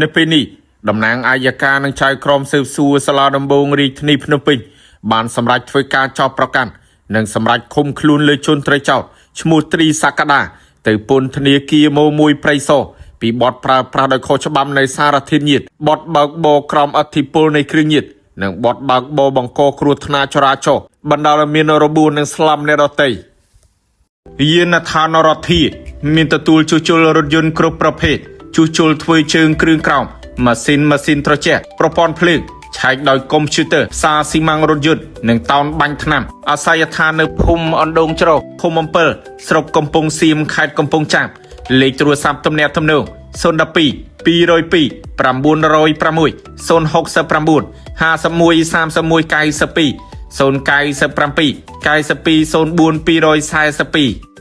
នៅពេលនេះតំណាងអាយកានិងចៅក្រមស៊ើបសួរសាលាដំបងរាជធានីភ្នំពេញបានសម្រេចធ្វើការចោទប្រកាន់និងសម្រេចឃុំខ្លួនលើជនត្រូវចោទឈ្មោះត្រីសក្តាទៅពន្ធនាគារម៉ូមួយព្រៃសរពីបទប្រើប្រាស់ដោយខុសច្បាប់នៃសារធាតុញៀនបទបើកបរក្រោមឥទ្ធិពលនៃគ្រឿងញៀននិងបទបើកបរបង្កគ្រោះថ្នាក់ចរាចរណ៍បណ្ដាលឲ្យមានរបួសនិងស្លាប់អ្នកដទៃ យានដ្ឋានរដ្ឋាមានទទួលជួសជុលរថយន្តគ្រប់ប្រភេទជួសជុលធ្វើជើងគ្រឿងក្រោមម៉ាស៊ីនម៉ាស៊ីនត្រជាក់ប្រព័ន្ធភ្លើងឆែកដោយកុំព្យូទ័រផ្សារស៊ីម៉ាំងរថយន្តនិងតោនបាញ់ថ្នាំអាសយដ្ឋាននៅភូមិអណ្ដូងច្រកឃុំអំពិលស្រុកកំពង់សៀមខេត្តកំពង់ចាមលេខទូរស័ព្ទទំនាក់ទំនង012 202 906 069 51 31 92 097 92 04 242។